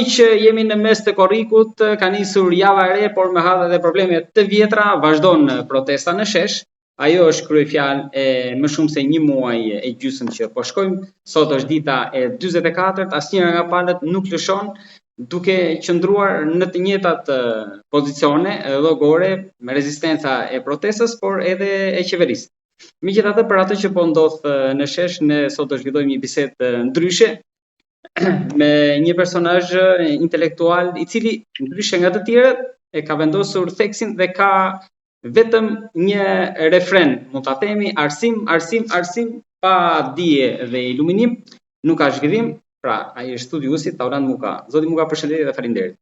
Miq, jemi në mes të korrikut, ka nisur java e re, por me halle dhe probleme të vjetra, vazhdon protesta në shesh. Ajo është kryefjalë e më shumë se një muaj e gjysmë që po shkojmë. Sot është dita e 44, asnjëra nga palët nuk lëshon, duke qëndruar në të njëjtat pozicione, llogore, me rezistenca e protestës, por edhe e qeverisë. Megjithatë, për atë që po ndodh në shesh, ne sot do zhvillojmë një bisedë ndryshe me një personazh intelektual i cili ndryshe nga të tjerët e ka vendosur theksin dhe ka vetëm një refren, mund ta themi arsim, arsim, arsim pa dije dhe iluminim, nuk ka zhvillim. Pra, ai është studiuesi Taulant Muka. Zoti Muka, përshëndetje dhe faleminderit.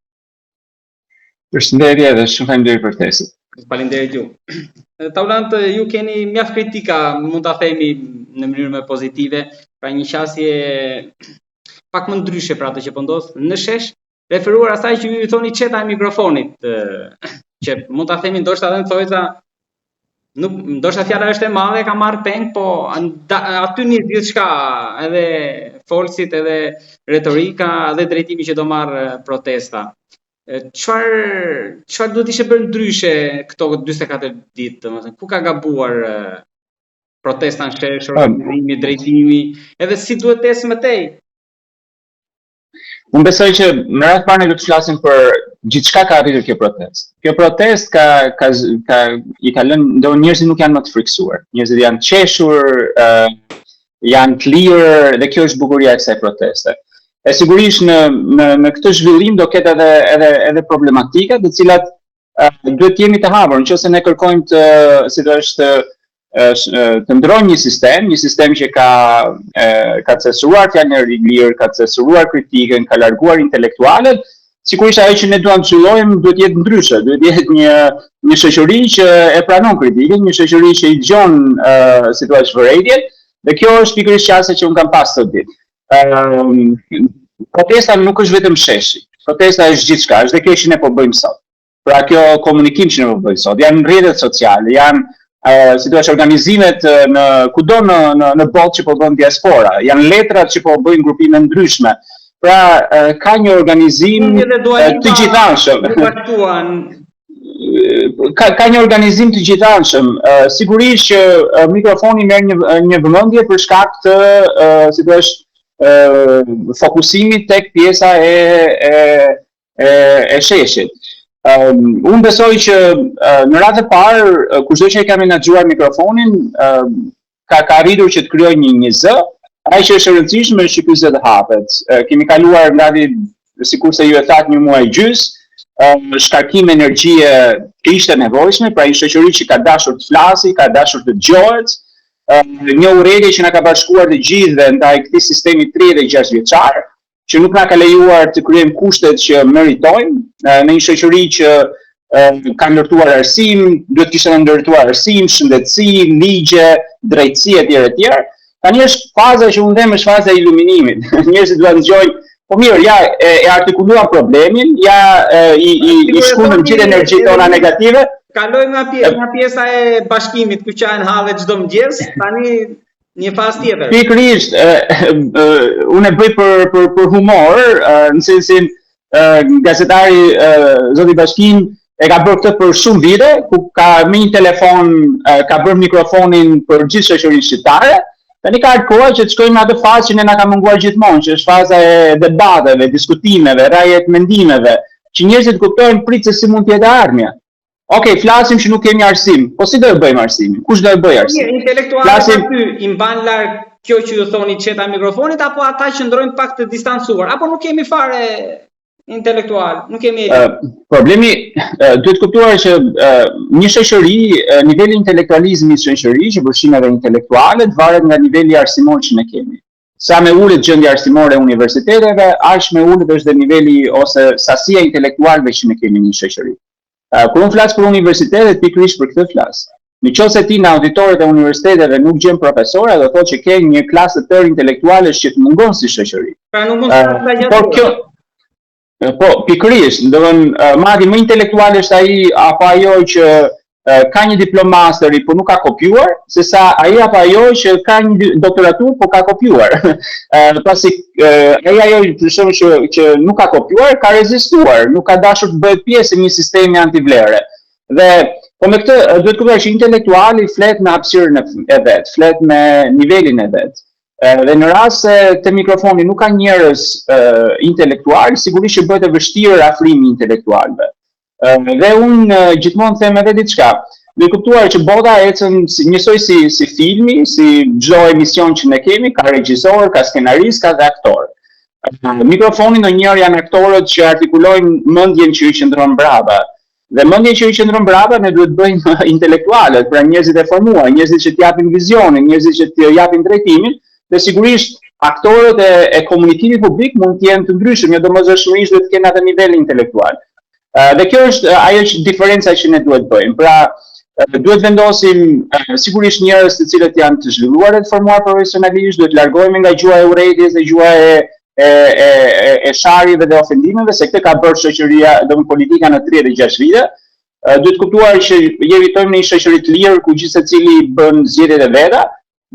Përshëndetje dhe shumë faleminderit për ftesën. Faleminderit ju. Taulant, ju keni mjaft kritika, mund ta themi në mënyrë më pozitive, pra një qasje pak më ndryshe për atë që po ndodh në shesh, referuar asaj që ju i thoni çeta e mikrofonit, që mund ta themi ndoshta edhe në thonjëza nuk ndoshta fjala është e madhe, ka marrë peng, po aty nis gjithçka, edhe folësit, edhe retorika, edhe drejtimi që do marrë protesta. Çfarë çfarë duhet të ishte bërë ndryshe këto 44 ditë, domethënë, ku ka gabuar protesta në shesh, organizimi, drejtimi, edhe si duhet të ecë më tej? Unë besoj që në radhë të parë ne duhet të flasim për gjithçka ka arritur kjo protestë. Kjo protestë ka ka ka i ka lënë do njerëzit nuk janë më të frikësuar. Njerëzit janë të qeshur, uh, janë të lirë dhe kjo është bukuria e kësaj proteste. E sigurisht në në në këtë zhvillim do ketë edhe edhe edhe problematika, të cilat duhet të jemi të hapur, nëse ne kërkojmë të, si të është të ndrojmë një sistem, një sistem që ka e, ka censuruar fjalën e lirë, ka censuruar kritikën, ka larguar intelektualët, sigurisht ajo që ne duam të zhvillojmë duhet të jetë ndryshe, duhet të jetë një një shoqëri që e pranon kritikën, një shoqëri që i dëgjon uh, si thua vërejtjet, dhe kjo është pikërisht qasja që unë kam pas këto ditë. Ëm protesta nuk është vetëm sheshi. Protesta është gjithçka, është dhe kjo që ne po bëjmë sot. Pra kjo komunikim që ne po bëjmë sot, janë rrjetet sociale, janë uh, si thua organizimet në kudo në në në botë që po bën diaspora, janë letrat që po bëjnë grupime ndryshme. Pra uh, ka një organizim të gjithanshëm. Bashkuan ka ka një organizim të gjithanshëm. Uh, sigurisht që uh, mikrofoni merr një një vëmendje për shkak të uh, si thua uh, fokusimit tek pjesa e e e, e sheshit. Um, unë besoj që uh, në radhë të parë kushdo që e ka menaxhuar mikrofonin uh, ka ka arritur që të krijojë një një zë, ajo që është e rëndësishme është që ky zë të hapet. Kemi kaluar gati sikurse ju e thatë një muaj gjys, shkarkim energjie që ishte e nevojshme, pra një shoqëri që ka dashur të flasi, ka dashur të dëgjohet, një urrejtje që na ka bashkuar të gjithëve ndaj këtij sistemi 36 vjeçar, që nuk na ka lejuar të krijojmë kushtet që meritojmë në një shoqëri që ka ndërtuar arsim, duhet të kishte ndërtuar arsim, shëndetësi, ligje, drejtësi etj etj. Tani është faza që unë them është faza e iluminimit. Njerëzit duan të dëgjojnë, po mirë, ja e, e artikuluam problemin, ja e, i i i shkundëm gjithë energjitë tona negative. Kalojmë nga pjesa, nga pjesa e bashkimit ku qahen hallet çdo mëngjes, tani Një fazë tjetër. Pikërisht, unë e bëj për për për humor, në sensin gazetari zoti Bashkim e ka bërë këtë për shumë vite, ku ka me një telefon ka bërë mikrofonin për gjithë shoqërinë shqiptare. Tani ka ardhur koha që të shkojmë në atë fazë që ne na ka munguar gjithmonë, që është faza e debateve, diskutimeve, rrahjes mendimeve, që njerëzit kuptojnë prit se si mund të jetë e ardhmja. Ok, flasim që nuk kemi arsim. Po si do e bëjmë arsimin? Kush do e bëjë arsimin? Mirë, intelektualët flasim... aty i mban larg kjo që ju thoni çeta e mikrofonit apo ata qëndrojnë pak të distancuar apo nuk kemi fare intelektual, nuk kemi uh, problemi uh, duhet kuptuar që uh, një shoqëri, uh, niveli i intelektualizmit në shoqëri që përfshin edhe intelektualët varet nga niveli arsimor që ne kemi. Sa më e ulët gjendja arsimore e universiteteve, aq më e ulët është dhe niveli ose sasia e intelektualëve që ne kemi në një shoqëri. Kur unë flas për universitetet, pikërisht për këtë flas. Në qoftë se ti në auditorët e universiteteve nuk gjen profesorë, do thotë që ke një klasë të tërë intelektualësh që të mungon si shoqëri. Pra nuk mund të uh, Por kjo Po, pikërisht, do të madje më intelektual është ai apo ajo që ka një diplomë masteri, por nuk ka kopjuar, se sa ai apo ajo që ka një doktoraturë, po ka kopjuar. Pasi ai ajo për shembull që që nuk ka kopjuar, ka rezistuar, nuk ka dashur të bëhet pjesë e një sistemi antivlere. Dhe po me këtë duhet kuptuar që intelektuali flet me hapësirën e vet, flet me nivelin e vet. Dhe në rast se te mikrofoni nuk ka njerëz intelektual, sigurisht që bëhet e vështirë afrimi i intelektualëve. Dhe unë gjithmonë them edhe diçka. Duhet kuptuar që bota ecën si, njësoj si si filmi, si çdo emision që ne kemi, ka regjisor, ka skenarist, ka dhe aktor. Mikrofoni ndonjëherë janë aktorët që artikulojnë mendjen që ju qëndron mbrapa. Dhe mendjen që ju qëndron mbrapa ne duhet të bëjmë intelektualët, pra njerëzit e formuar, njerëzit që të japin vizionin, njerëzit që të japin drejtimin, dhe sigurisht aktorët e, e komunikimit publik mund të jenë të ndryshëm, jo domosdoshmërisht duhet të kenë atë nivel intelektual. Dhe kjo është ajo që diferenca që ne duhet bëjmë. Pra, duhet vendosim sigurisht njerëz të cilët janë të zhvilluar dhe të formuar profesionalisht, duhet largohemi nga gjuha e urrejtjes dhe gjuha e e e e, e sharjeve dhe ofendimeve, se këtë ka bërë shoqëria, domethënë politika në 36 vite. Duhet kuptuar që jetojmë në një shoqëri të lirë ku gjithsecili bën zgjedhjet e veta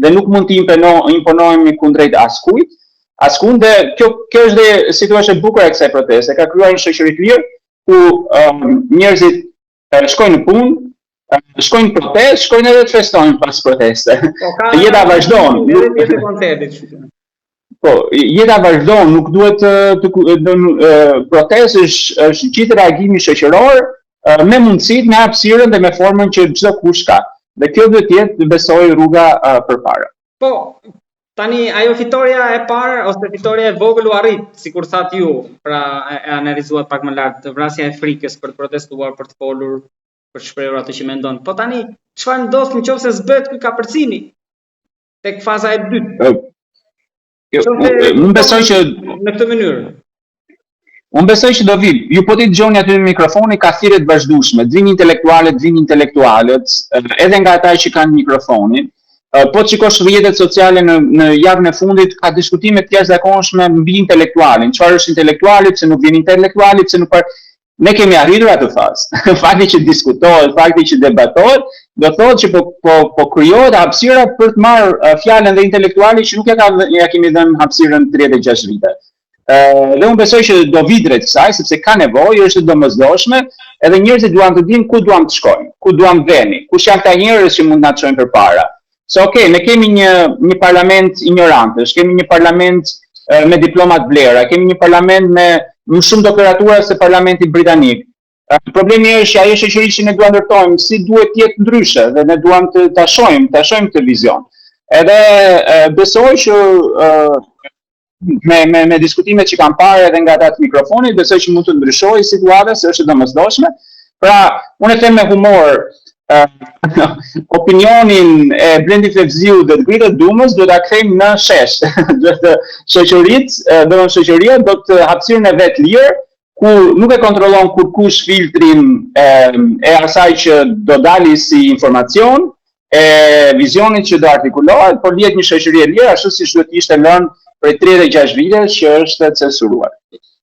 dhe nuk mund të impono, imponohemi kundrejt askujt. Askund dhe kjo kjo është dhe si thua e bukur e kësaj proteste, ka krijuar një shoqëri të lirë ku um, njerëzit shkojnë në punë, shkojnë në protestë, shkojnë edhe të festojnë pas proteste. Po, ka jeta vazhdon. Edhe pjesë e koncertit, kështu që. Po, jeta vazhdon, nuk duhet të të, të, të protestë është është gjithë reagimi shoqëror me mundësitë, me hapësirën dhe me formën që çdo kush ka. Dhe kjo duhet të jetë, besoj, rruga përpara. Po, tani ajo fitorja e parë ose fitorja e vogël u arrit, sikur thatë ju, pra e, e analizuat pak më lart, vrasja e frikës për të protestuar, për të folur, për të shprehur atë që mendon. Po tani, çfarë ndodh në qoftë se s'bëhet ky kapërcimi tek faza e dytë? Jo, unë besoj që në këtë mënyrë. Unë besoj që do vi. Ju po t'i dëgjoni aty në mikrofoni ka thirrje të vazhdueshme, të vinë intelektualët, të vinë intelektualët, edhe nga ata që kanë mikrofonin. Po të shikosh rrjetet sociale në në javën e fundit ka diskutime të jashtëzakonshme mbi intelektualin. Çfarë është intelektuali, pse nuk vjen intelektuali, pse nuk par... Ne kemi arritur atë fazë. fakti që diskutohet, fakti që debatohet, do thotë që po po po krijohet hapësira për të marrë uh, fjalën dhe intelektuali që nuk ja ka ja kemi dhënë hapësirën 36 vite. Ë dhe unë besoj që do vi drejt kësaj sepse ka nevojë, është e domosdoshme, edhe njerëzit duan të dinë ku duam të shkojmë, ku duam të vemi, kush janë këta njerëz që mund të na çojnë përpara. Se ok, ne kemi një një parlament injorantësh, kemi një parlament me diploma të blera, kemi një parlament me më shumë doktoratura se parlamenti britanik. Problemi është që ajo shoqëri që ne duam ndërtojmë, si duhet të jetë ndryshe dhe ne duam të ta shohim, ta shohim këtë vizion. Edhe besoj që me me me diskutimet që kam parë edhe nga ata të mikrofonit, besoj që mund të ndryshojë situata se është e domosdoshme. Pra, unë e them me humor, uh, opinionin e Blendi Fevziut dhe të Grida Dumës duhet ta kthejmë në shesh. duhet të shoqëritë, do të shoqëria do të hapësirën e vet lirë, ku nuk e kontrollon kurkush filtrin e, e asaj që do dali si informacion, e vizionit që do artikulohet, por lihet një shoqëri e lirë ashtu siç duhet të ishte lënë prej 36 vitesh që është censuruar.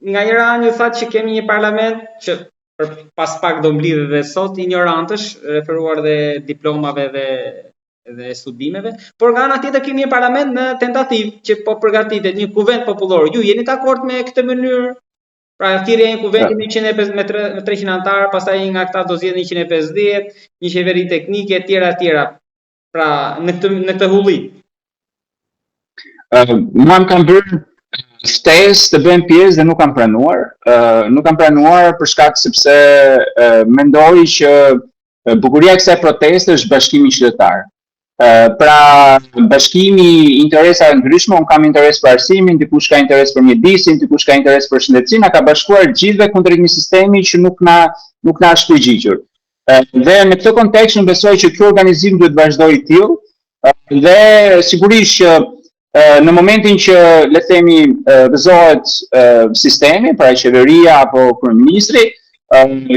Nga njëra anë ju thatë që kemi një parlament që për pas pak do mblidhet dhe sot injorantësh, referuar dhe diplomave dhe dhe studimeve, por nga ana tjetër kemi një parlament në tentativë që po përgatitet një kuvend popullor. Ju jeni dakord me këtë mënyrë? Pra thirrja e një kuvendi me 105 me 3 me 300 anëtarë, pastaj nga këta do zgjedhin 150, një qeveri teknike etj etj. Pra në këtë në këtë hulli. Ë uh, mua më kanë bërë ftesë të bëhem pjesë dhe nuk kam pranuar. Ë uh, nuk kam pranuar për shkak sepse uh, mendoj që bukuria e kësaj proteste është bashkimi qytetar. Pra, bashkimi i interesave ndryshme, unë kam interes për arsimin, dikush ka interes për mjedisin, dikush ka interes për shëndetësinë, na ka bashkuar gjithëve kundrejt një sistemi që nuk na nuk na është përgjigjur. Dhe në këtë kontekst unë besoj që ky organizim duhet të vazhdojë i tillë dhe sigurisht që në momentin që le të themi rrëzohet sistemi, pra qeveria apo kryeministri,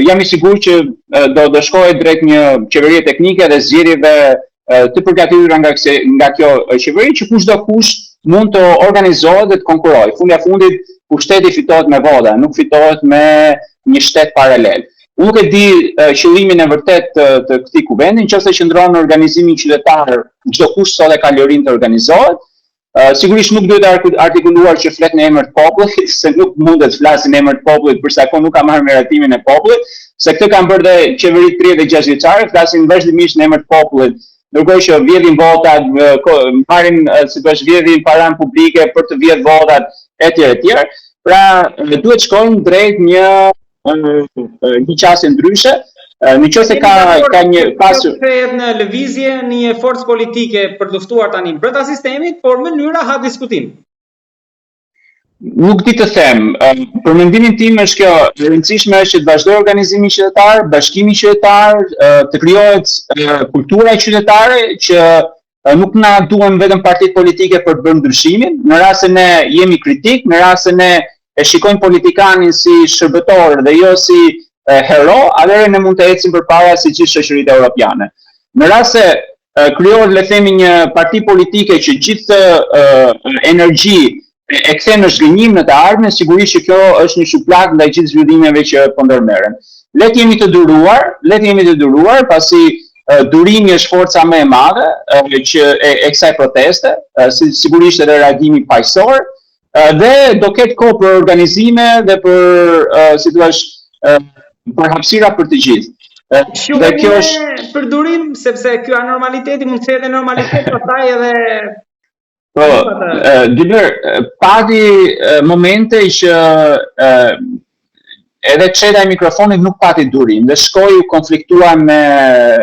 jam i sigurt që do do shkohet drejt një qeverie teknike dhe zgjedhjeve të përgatitura nga këse, nga kjo qeveri që kushdo kush mund të organizohet dhe të konkurrojë. Fundja fundit pushteti fitohet me vota, nuk fitohet me një shtet paralel. Unë nuk e di qëllimin e vërtetë të, të këtij kuvendi, nëse qëndron në organizimin qytetar, çdokush sot e ka lirinë të organizohet. Sigurisht nuk duhet artikuluar që flet në emër të popullit, se nuk mundet të flasë në emër të popullit për sa kohë nuk ka marrë miratimin e popullit, se këtë kanë bërë dhe qeveritë 36 vjeçare, flasin vazhdimisht në emër të popullit, ndërkohë që vjedhin votat, marrin, si thua, vjedhin paranë publike për të vjedhë votat etj etj. Pra, duhet shkojmë drejt një një qasje ndryshe, në qoftë se ka ka një pasur kthehet në lëvizje në një forcë politike për të luftuar tani brenda sistemit, por mënyra ha diskutim. Nuk di të them, për mendimin tim është kjo, e rëndësishme është që të vazhdojë organizimi qytetar, bashkimi qytetar, të krijohet kultura qytetare që nuk na duhen vetëm partitë politike për të bërë ndryshimin, në rast se ne jemi kritik, në rast se ne e shikojmë politikanin si shërbëtor dhe jo si hero, atëherë ne mund të ecim përpara si gjithë shoqëritë europiane. Në rast se krijohet le të themi një parti politike që gjithë energji e kthen në zhgënjim në të ardhmen, sigurisht që kjo është një shuplakë ndaj gjithë zhvillimeve që po ndërmerren. Le të jemi të duruar, le të jemi të duruar, pasi durimi është forca më e madhe që e, e kësaj proteste, si, sigurisht edhe reagimi paqësor, dhe do ketë kohë për organizime dhe për, si thua, për hapësira për të gjithë. Dhe kjo është për durim sepse ky anormaliteti mund të kthehet në normalitet pastaj edhe Po, Dylber, pati momente që edhe çeta e mikrofonit nuk pati durim dhe shkoi u konfliktua me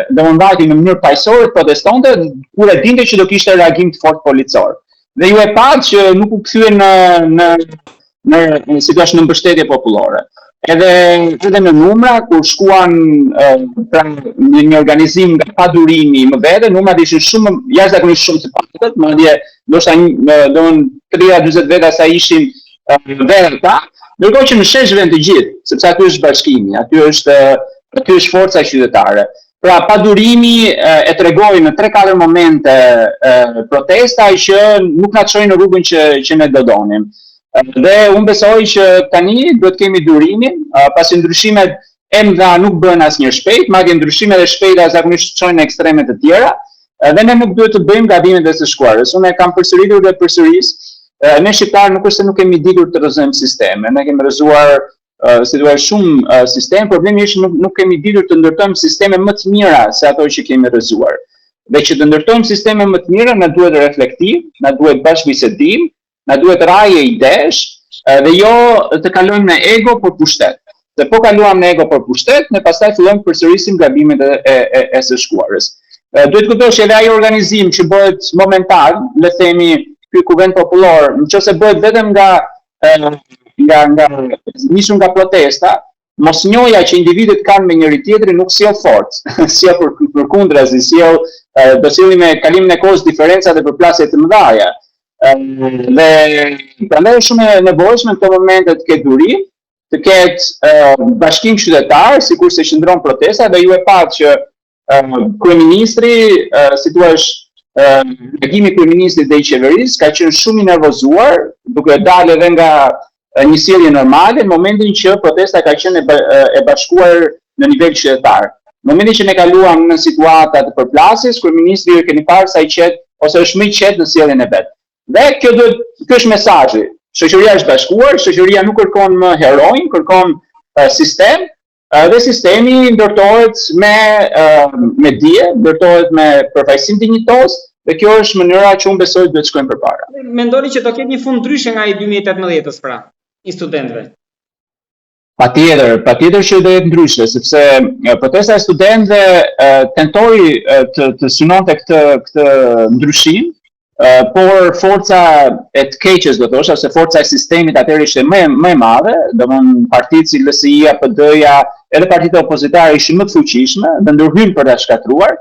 dhe më mbajti në mënyrë paqësore të protestonte kur e dinte që do kishte reagim të fortë policor. Dhe ju e patë që nuk u kthye në në në si thua në mbështetje popullore. Edhe edhe në numra kur shkuan pra në një organizim nga padurimi më vete, numrat ishin shumë jashtëzakonisht shumë të pakët, madje ndoshta një domthon 30 40 veta sa ishin vetë ata, ndërkohë që në shesh venë të gjithë, sepse aty është bashkimi, aty është aty është forca qytetare. Pra padurimi e tregoi në 3-4 momente protesta që nuk na çoi në rrugën që që ne do donim. Dhe unë besoj që tani duhet të kemi durimin, pasi ndryshimet e mëdha nuk bëhen asnjëherë shpejt, madje ndryshimet e shpejta zakonisht çojnë në ekstreme të tjera, dhe ne nuk duhet të bëjmë gabimet e së shkuarës. Unë e kam përsëritur dhe përsëris, ne shqiptarë nuk është se nuk kemi ditur të rrëzojmë sisteme, ne kemi rrëzuar si thua shumë sistem, problemi është nuk nuk kemi ditur të ndërtojmë sisteme më të mira se ato që kemi rrëzuar. Dhe që të ndërtojmë sisteme më të mira, na duhet reflektim, na duhet bashkëbisedim, na duhet rrahje idesh dhe jo të kalojmë në ego për pushtet. Se po kaluam në ego për pushtet, ne pastaj fillojmë të përsërisim gabimet e, e, e, e së shkuarës. Duhet të kuptosh edhe ai organizim që bëhet momental, le të themi ky kuvend popullor, nëse bëhet vetëm nga nga nga nisur nga protesta, mosnjohja që individët kanë me njëri tjetrin nuk sjell forcë, sjell për përkundrazi, sjell do sjelli me kalimin e kohës diferenca dhe përplasje të mëdha. Dhe prandaj është shumë e nevojshme në këto momente të ketë durim, të ketë bashkim qytetar, sikurse qëndron protesta dhe ju e patë që kryeministri, si thua, reagimi i kryeministrit dhe i qeverisë ka qenë shumë i nervozuar, duke dalë edhe nga një sjellje normale në momentin që protesta ka qenë e bashkuar në nivel qytetar. Në momentin që ne kaluam në situata të përplasjes, kryeministri ju e keni parë sa i qetë ose është më i qetë në sjelljen e vet. Dhe kjo duhet, ky është mesazhi. Shoqëria është bashkuar, shoqëria nuk kërkon më heronj, kërkon sistem, Dhe sistemi ndërtohet me me dije, ndërtohet me përfaqësim dinjitoz dhe kjo është mënyra që unë besoj duhet të shkojmë përpara. Mendoni që do ketë një fund ndryshe nga ai 2018-ës pra, i studentëve? Patjetër, patjetër që do jetë ndryshe, sepse protesta e studentëve tentoi të të synonte këtë këtë ndryshim, por forca e të keqes do thosha se forca e sistemit atëherë ishte më më e madhe, domthon partitë si LSI-ja, PD-ja, edhe partitë opozitare ishin më të fuqishme dhe ndërhynë për ta shkatërruar,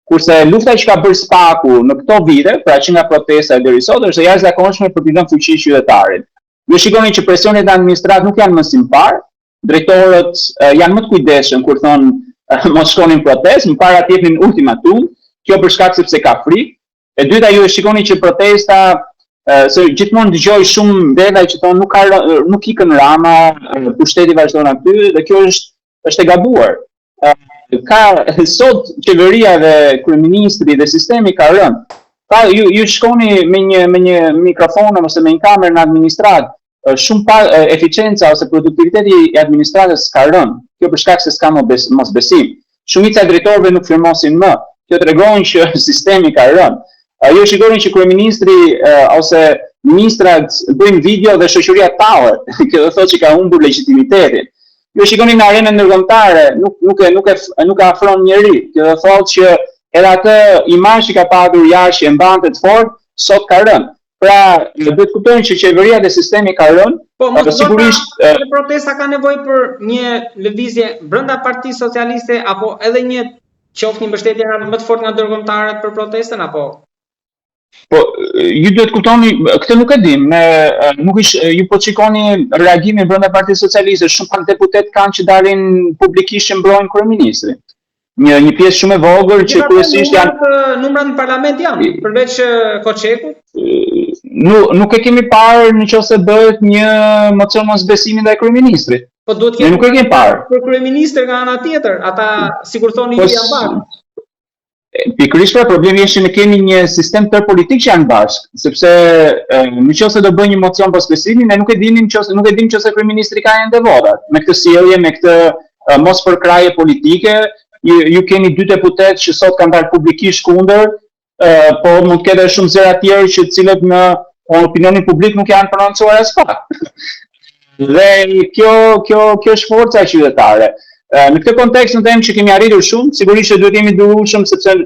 kurse lufta që ka bërë SPAK-u në këto vite, pra që nga protesta e deri sot, është e jashtëzakonshme për t'i dhënë fuqi qytetarit. Ju shikoni që presionet në administratë nuk janë më si më parë, drejtorët janë më të kujdesshëm kur thonë mos shkoni në protestë, më parë ata jepnin ultimatum, kjo për shkak sepse ka frikë, E dyta ju e shikoni që protesta se gjithmonë dëgjoj shumë veta që thonë nuk ka nuk ikën Rama, pushteti vazhdon aty dhe kjo është është e gabuar. Ka sot qeveria dhe kryeministri dhe sistemi ka rënë. Pa ju ju shkoni me një me një mikrofon ose me një kamerë në administratë, shumë pa eficienca ose produktiviteti i administratës ka rënë. Kjo për shkak se s'ka më bes, mosbesim. Shumica e drejtorëve nuk firmosin më. Kjo tregon që sistemi ka rënë. Ju shikoni që kryeministri ose ministrat bëjnë video dhe shoqëria tallet. Kjo do thotë që ka humbur legjitimitetin. Ju shikoni në arenën ndërkombëtare, nuk nuk e nuk e nuk e afron njeri. Kjo do thotë që edhe atë imazh që ka patur jashtë që e mbante të fortë, sot ka rënë. Pra, duhet të kuptojmë që qeveria dhe sistemi ka rënë. Po, mos sigurisht edhe protesta ka nevojë për një lëvizje brenda Partisë Socialiste apo edhe një qoftë një mbështetje nga më të fortë nga ndërkombëtarët për protestën apo Po, ju duhet kuptoni, këtë nuk e dim, ne nuk ish, ju po shikoni reagimin brenda Partisë Socialiste, shumë pak deputet kanë që dalin publikisht që mbrojnë kryeministrin. Një një pjesë shumë e vogël që kryesisht janë numrat në parlament janë, përveç Koçekut. Nuk nuk e kemi parë në qoftë se bëhet një mocion mosbesimi ndaj kryeministrit. Po duhet të nuk e kemi parë. Për kryeministër nga ana tjetër, ata sikur thoni po, ju janë bashkë. Pikërisht pra problemi është që ne kemi një sistem tërë politik që janë bashkë, sepse në qoftë se do bëjë një mocion mosbesimi, ne nuk e dinim nëse nuk e dimë nëse kryeministri ka ende votat. Me këtë sjellje, me këtë mos përkrahje politike, ju, ju keni dy deputetë që sot kanë dalë publikisht kundër, po mund të ketë edhe shumë zëra tjerë që të cilët në opinionin publik nuk janë prononcuar aspak. Dhe kjo kjo kjo është forca qytetare. Në këtë kontekst unë them që kemi arritur shumë, sigurisht që duhet jemi durueshëm sepse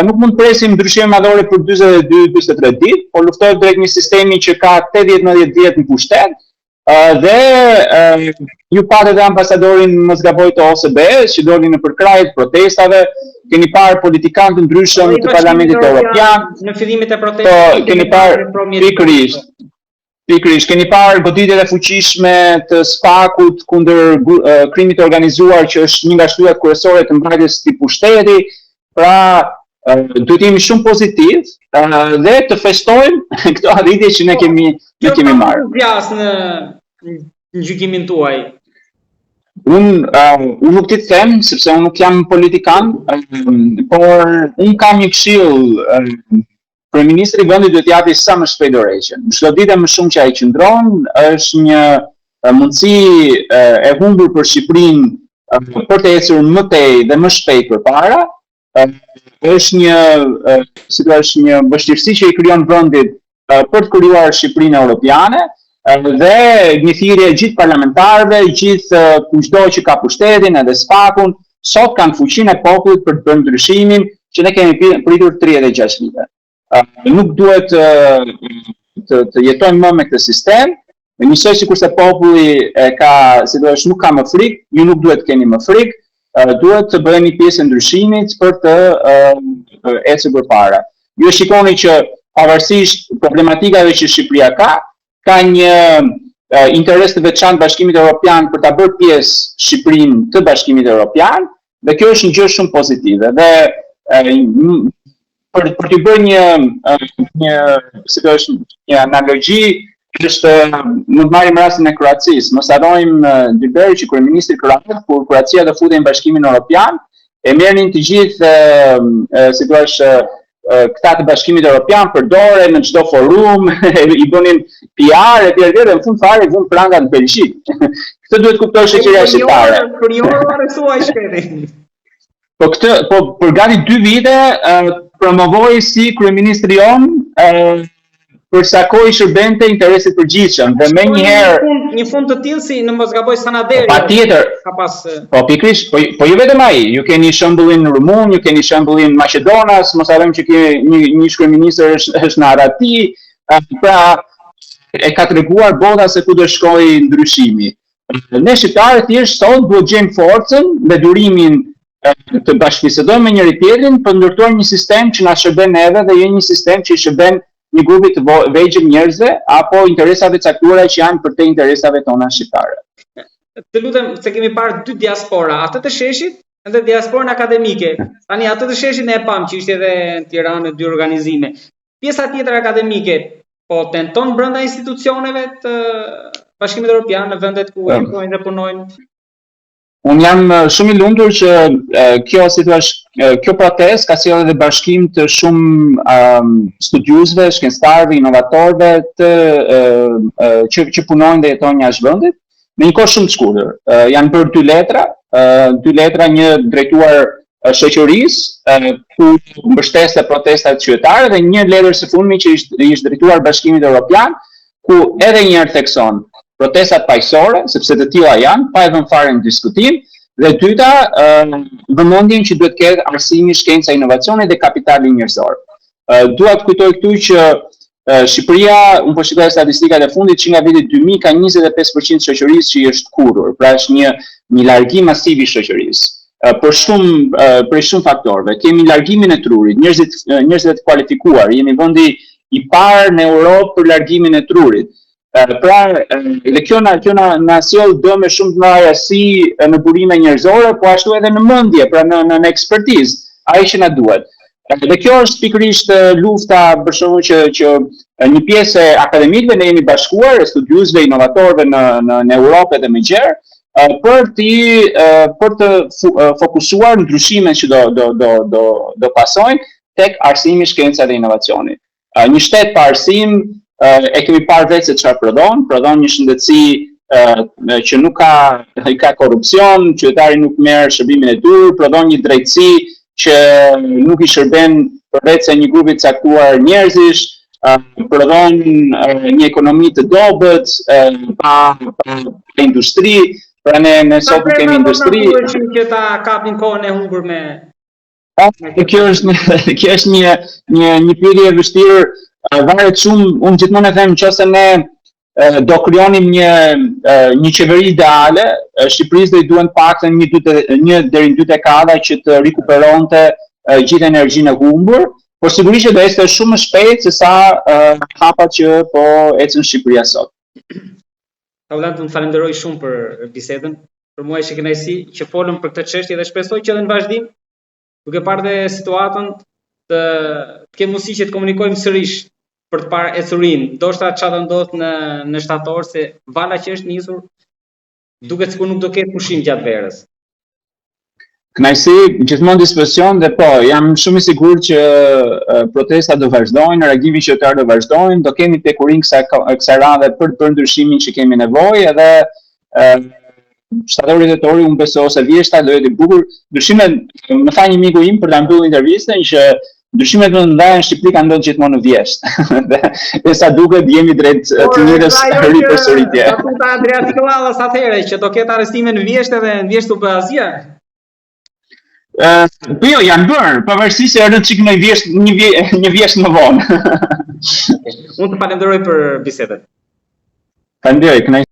nuk mund të presim ndryshime madhore për 42 43 ditë, por luftohet drejt një sistemi që ka 80-90 vjet në pushtet, dhe ju patë edhe ambasadorin mos gaboj të OSBE-s që doli në përkrahje të protestave, keni parë politikanë të ndryshëm të Parlamentit Evropian në fillimet e protestave. Po, keni parë pikërisht. Pikërisht, keni parë goditjet e fuqishme të SPAK-ut kundër krimit të organizuar që është një nga shtyllat kryesore të mbajtjes së pushteti. Pra, duhet të jemi shumë pozitiv dhe të festojmë këto arritje që ne po, kemi ne kemi marrë. Kjo zgjas në në gjykimin tuaj. Unë uh, unë nuk di të them sepse unë nuk jam politikan, uh, por unë kam një këshillë uh, Kryeministri i vendit duhet të japi sa më shpejt dorëheqjen. Çdo ditë më shumë që ai qëndron është një mundësi e humbur për Shqipërinë për të ecur më tej dhe më shpejt përpara. Është një, si thua, është një vështirësi që i krijon vendit për të krijuar Shqipërinë Europiane dhe një thirrje gjithë parlamentarëve, gjithë kushdo që ka pushtetin edhe SPAK-un, sot kanë fuqinë e popullit për të bërë ndryshimin që ne kemi pritur 36 vite. Nuk duhet të, të, të jetojmë më me këtë sistem, dhe njësoj sikurse populli e ka, si thua, nuk ka më frikë, ju nuk duhet të keni më frikë, duhet të bëheni pjesë e ndryshimit për të ecur përpara. Ju e shikoni që pavarësisht problematikave që Shqipëria ka, ka një interes të veçantë Bashkimit Evropian për ta bërë pjesë Shqipërinë të Bashkimit Evropian, dhe kjo është një gjë shumë pozitive. Dhe për për të bërë një një si thua një analogji është mund të marrim rastin e Kroacisë. Mos harrojmë Dylberi që kryeministri kroat kur Kroacia do futej në Bashkimin Evropian, e merrnin të gjithë si thua këta të Bashkimit Evropian për dore në çdo forum, i bënin PR etj etj dhe në fund fare i vunë prangat në Belgjikë. Këtë duhet të kuptojë shoqëria shqiptare. Për një orë arrestua i shkreti. Po këtë, po për gati dy vite promovohej si kryeministri jonë për sa kohë i shërbente interesit përgjithshëm dhe menjëherë një fund, një fund të tillë si në mos gaboj Sanaderi. Po, patjetër. Ka pas Po pikërisht, po po jo vetëm ai, ju keni shembullin rumun, ju keni shembullin maqedonas, mos harrojmë që ke një një ish kryeministër është është në arrati, pra e ka treguar bota se ku do shkojë ndryshimi. Ne shqiptarët thjesht sot duhet gjejmë forcën dhe durimin të bashkëbisedojmë me njëri tjetrin për të ndërtuar një sistem që na shërben neve dhe jo një sistem që i shërben një grupi të vegjël njerëzve apo interesave të caktuara që janë përtej interesave tona shqiptare. Të lutem se kemi parë dy diaspora, atë të sheshit dhe diasporën akademike. Tani atë të sheshit ne e pamë që ishte edhe në Tiranë në dy organizime. Pjesa tjetër akademike po tenton brenda institucioneve të Bashkimit Evropian në vendet ku jetojnë dhe punojnë. Unë jam shumë i lumtur që kjo, si thua, kjo protestë ka sjellë edhe bashkim të shumë um, studiuesve, shkencëtarëve, inovatorëve të uh, uh, që që punojnë dhe jetojnë jashtë vendit në një kohë shumë të shkurtër. Uh, janë bërë dy letra, uh, dy letra një drejtuar shoqërisë uh, ku mbështeste protestat qytetare dhe një letër së fundmi që i është drejtuar Bashkimit Evropian ku edhe një herë thekson protestat paqësore, sepse të tilla janë, pa e vënë fare në diskutim, dhe dyta, vëmendjen që duhet të ketë arsimi, shkenca, inovacioni dhe kapitali njerëzor. Dua të kujtoj këtu që Shqipëria, unë po shikoj statistikat e fundit që nga viti 2000 ka 25% të shoqërisë që i është tkurrur, pra është një një largim masiv i shoqërisë për shumë për shumë faktorëve. Kemi largimin e trurit, njerëzit njerëzit të kualifikuar, jemi vendi i parë në Europë për largimin e trurit. Pra, dhe kjo na kjo na na sjell dëme shumë të mëdha si në burime njerëzore, po ashtu edhe në mendje, pra në në, në ekspertizë, ai që na duhet. Dhe kjo është pikërisht lufta për shembull që që një pjesë e akademikëve ne jemi bashkuar, e studiuesve, inovatorëve në në në Europë dhe më gjerë, për të për të fokusuar ndryshimet që do do do do do pasojnë tek arsimi, shkenca dhe inovacioni. Një shtet pa arsim e kemi parë vetë se çfarë prodhon, prodhon një shëndetësi që nuk ka ka korrupsion, qytetari nuk merr shërbimin e duhur, prodhon një drejtësi që nuk i shërben përveç se një grupi të caktuar njerëzish, prodhon një ekonomi të dobët, pa pa, pa industri, pra ne ne sot nuk kemi industri. Që ta kapin kohën e humbur me Kjo është një kjo është një një një pyetje e vështirë, varet shumë, unë gjithmonë e them nëse ne do krijonim një një qeveri ideale, Shqipërisë do i duhen paktën një dy një deri në dy dekada që të rikuperonte gjithë energjinë e humbur, por sigurisht që do ecte shumë më shpejt se sa hapat që po ecën Shqipëria sot. Taulant, unë të falenderoj shumë për bisedën. Për mua ishte kënaqësi që folëm për këtë çështje dhe shpresoj që edhe në vazhdim, duke parë dhe situatën, të, të kemi mundësi që të komunikojmë sërish për të parë ecurinë. Ndoshta çfarë do ndodhë në në shtator se vala që është nisur duket sikur nuk do ketë pushim gjatë verës. Kënaqësi, gjithmonë dispozicion dhe po, jam shumë i sigurt që protestat do vazhdojnë, reagimi qytetar do vazhdojnë, do kemi pjekurinë kësaj kësaj radhe për të bërë ndryshimin që kemi nevojë edhe shtatori tetori unë besoj ose vjeshta do jetë i bukur. Ndryshimet, më tha një miku im për ta mbyllur intervistën që Ndryshimet më të mëdha në Shqipëri kanë ndodhur gjithmonë në vjeshtë. dhe, dhe sa duket jemi drejt të njëjtës ripërsëritje. Po ta Adriatik Llalla sa atëherë që do ketë arrestime në vjeshtë dhe në vjeshtë u bë asgjë. Ë, po jo, janë bërë, pavarësisht se erdhën çik në vjeshtë, një vje, një vjeshtë më vonë. Unë të falenderoj për bisedën. Faleminderit, kënaqësi.